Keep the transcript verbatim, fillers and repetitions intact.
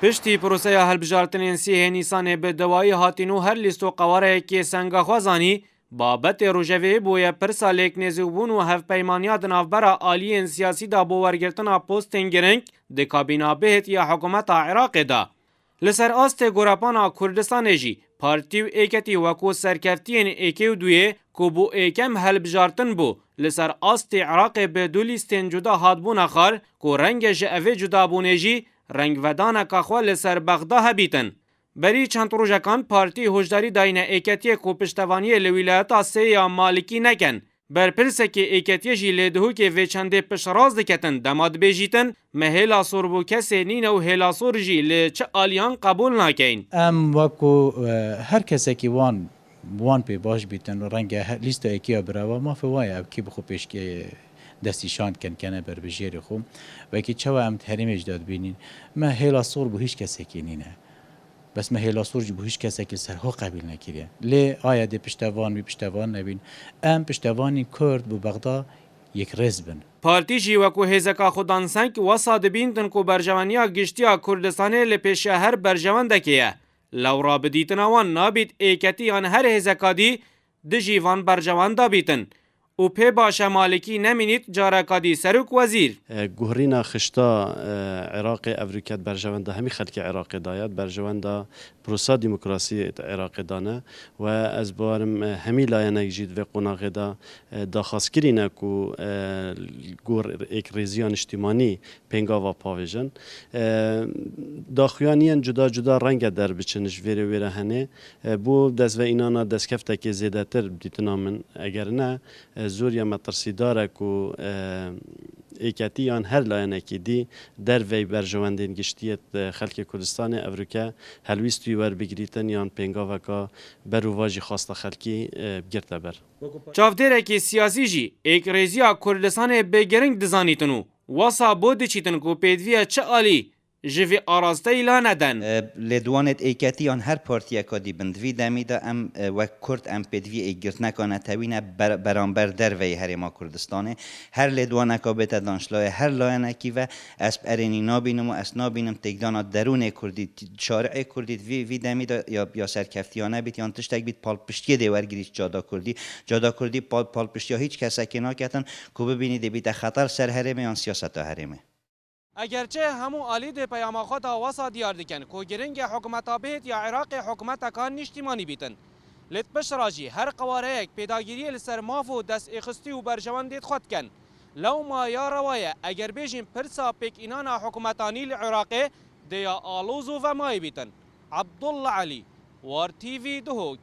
Piştî proseya hilbijartinên sîhê Nîsanê bi dawayî hatî nû her lîst û qewareyekê senga xwe zanî, babetê rojevê bûye pirsa lêknêzîbûn û hevpeymaniya di navbera aliyên siyasî de bo wergirtina postên girîng di kabîna bihêt ya hikûmeta Iraqê de. Li ser astê gorepana Kurdistanê jî partî û êketî wekû serkeftiyên êkê û duyê ku bo êkem hilbijartin bû, li ser astê Iraqê bi du lîstên cuda hatbûne xar ku renge ji evê cudabûnê jî rengvedaneka xwe li ser Bexda hebîtin. Berî çend rojekan partî hoşdarî dayîne êketiyê ku piştevaniyê li wîlayeta sê ya Malikî nekin. Berpirsekê êketiyê jî li Dihokê vê çendê piştrast diketin, dema dibêjîtin, me hêla sor bo kesê nîne û hêla sor jî li çi aliyan qebûl nakeyn. Em wekû, e, her kesekî wan, wan pê baş bîtin û renge he-, lîsta êkê ya bireva mafê wan ye, ev kî bi xwe pêşkê destnîşan dikin, kene ber bi jêrê xwe. Wekî çawa em di herêmê jî de dibînîn. Me hêla sor bo hîç kesekî nîne. Bes me hêla sor jî bo hîç kesekî li ser xwe qebîl nekiriye. Lê aya dê piştevan wî piştevan nebîn. Em piştevanên Kurd bo Bexda yekrêz bin. Partî jî wekû hêzeka xwe dan seng wesa dibîntin ku berjewendiya giştî ya Kurdistanê li pêşiya her berjewendekê ye. Lewra bi dîtina wan nabît êketî yan her hêzeka dî dijî van berjewenda bîtin û pê baş e Malikî nemînît careka dî serok wezîr. E, guherîna xişta, e, Iraqê evrûke di berjewenda hemî xelkê Iraqê de ye, di berjewenda prosa demokrasiyê di Iraqê de ne we ez bawerim, e, hemî layenek jî di vê qonaxê de, e, daxwazkirî ne ku, e, gor êkrêziya niştîmanî pêngava pavêjin. E, daxuyaniyên cuda cuda renge derbiçin ji vêrê wêre henê. E, bo destveînana deskeftekê zêdetir dîtina min, eger ne, e, zor ya metirsîdar e ku, e, êketî yan her layenekî dî dervey berjewendên giştî yê, e, xelkê Kurdistanê evrûke helwîst wî werbigirîtin yan pêngaveka berûvajî xwesta xelkî, e, bigirte ber. Çavdêrekî siyasî jî êkrêziya Kurdistanê bi giring dizanîtin û wesa bo diçîtin ku pêdiviya çi alî ji vî arasteyî la neden. E, lêdwanêt êketî yan her partiyeka dî bin. Di vî demî de em, e, wek Kurd em pêdivî êkgirtineka netewî ne ber-, beramber derveyî Herêma Kurdistanê. Her lêdwaneka bête danşlayê her layenekî ve ez bi erênî nabînim û ez nabînim têkdana derûnê Kurdî, t-, şari'ê Kurdî di vî, vî demî de ya, ya serkeftiyane bît yan tiştek bît palpiştiyê dê wergirît cada Kurdî. Cada Kurdî pal-, palpiştiya hîç kesekê naketin ku bibînî dê bîte xeter ser herêmê yan siyaseta herêmê. Egerçi hemû alî di peyama xwe de wesa diyar dikin ku giring e hikûmeta bihêt ya Iraqê hikûmeteka nîştîmanî bîtin. Lê di pişt re jî her qewareyek pêdagiriyê li ser maf û destêxistî û berjewendêt xwe dikin. Lewma ya rewa ye eger bêjin pirsa pêkînana hikûmeta nî li Iraqê dê ya aloz û vemayî bîtin. Abdullah Elî, War T V, Duhok.